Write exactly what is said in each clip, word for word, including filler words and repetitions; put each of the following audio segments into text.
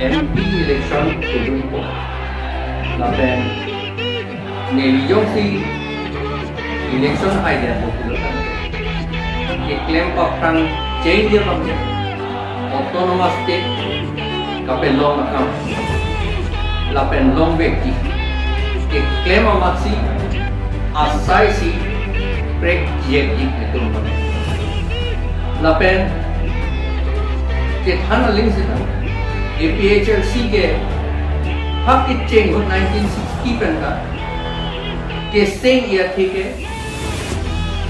M P election kedun ko. Lapen neli jongsi election hai dia ko pulo tangte, keklem aphrang cheng dia bang, autonomous state kapelong akam, lapen longvekji keklem amatsi, asaisi prekjekji ketum bang. Lapen kethan aling seta A P H L C ke ha kecheng ahut nineteen sixty pen ta keseng ya thike,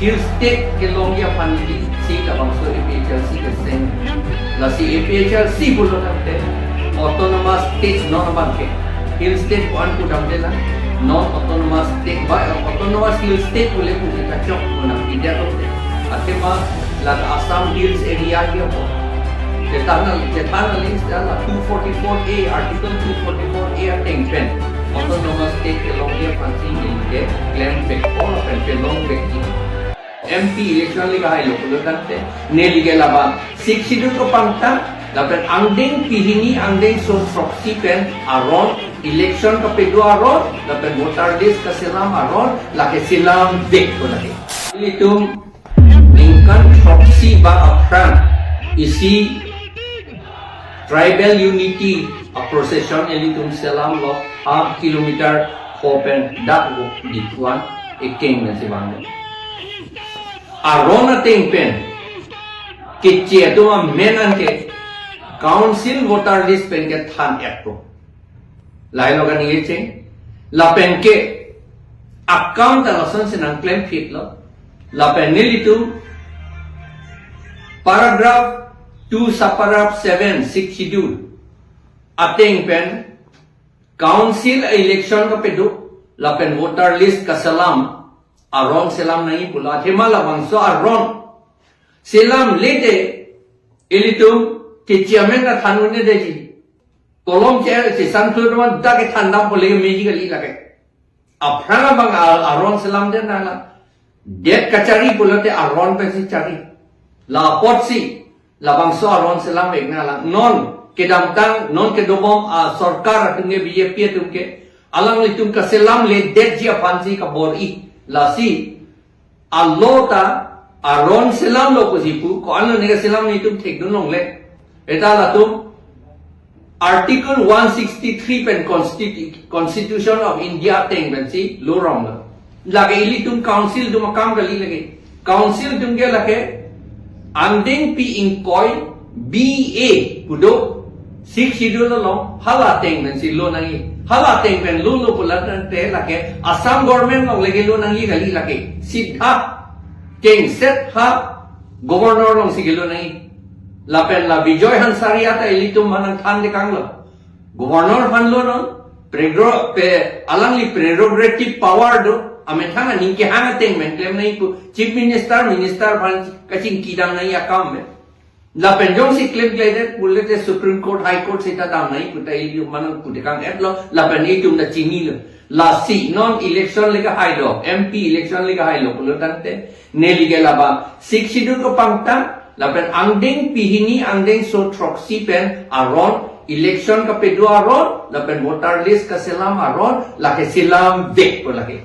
hill state kelongji aphan si labangso A P H L C keseng. Lasi A P H L C pulo tangte autonomous state non abang ke, hill state ko-an pu damde lang, non autonomous state ba autonomous hill state pule pusi kachok ko nangpidetlo te. Athema la Assam Hills area ke ko. Chethan, chethan aling seta la two forty-four A, Article two forty-four A ateng pen autonomous state kelongji aphan si neli ke klemvek, lapen kelongvekji. M P election le kahailo pulo tangte, neli ke labang Sixth Schedule kapangthang, lapen angdeng pehini angdengso throksi pen aron, election kapedo aron, lapen voter list kaselam aron, lake selamvek ko lake. Ilitum ningkan throksi ba aphrang isi tribal unity a-procession ilitum selamlo, half kilometer ho pen dak ko Diphu an ekeng pen si vanglo. Aron ateng pen keche atum amen an ke council voter list pen kethan-etpo. Lahelo kaningje cheng. Lapen ke akam ta lasonsi nangklemphitlo. Lapen nelitum paragraph two subparagraph seven Sixth Schedule ateng pen council election kapedo lapen voter list kaselam aron selam nangji pulo. Athema labangso aron selamle te ilitum keche amen ta than un-edetji. Kolom che, che san thlo teman dak kethan dampo le meji kali lake. Aphrang abang a-, aron selamdet nanglang. Det kachari pulote aron pensi chari. La apotsi labangso aron selamvek nanglang. Non kedamtang, non kedobom asorkar atum ke, B J P atum ke, alanglitum kaselamledetji aphansi kabor-i. Lasi alo ta aron selamlo pusi pu, ko-anlo ne kaselam, netum thekdun longle. Eta latum Article one sixty-three pen Constitu-, Constitution of India ateng pensi lo romlo. Lake ilitum council atum akam kali lake. Council atum ke lake angdengpi ingkoi B A pu do, Sixth Schedule along, hala ateng pensi lo nangji. Hala ateng pen lolo pulo tangte lake Assam government along lake lo nangji kali lake. Sitha kengset ha governor alongsi kelo nangji. Lapen la Bijoy Hansari ata ilitum manang than dekanglo. Governor aphan lo non, pregro-, pe, alangli prerogative power do, amethang aning kehang ateng pen klem nangji pu, Chief Minister, Minister aphan kachingki dam nangji akam pen. Lapen jongsi klemkledet pulote Supreme Court, High Court seta dam nangji pu ta ili manang pu dekang-etlo, lapen itum ta chinilo. Lasi non election le kahailo, M P election le kahailo pulo tangte, neli ke labang Sixth Schedule kapangthang, lapen angdengpi hini angdengso throksi pen aron, election kapedo aron, lapen voter list kaselam aron, lake selamvek ko lake.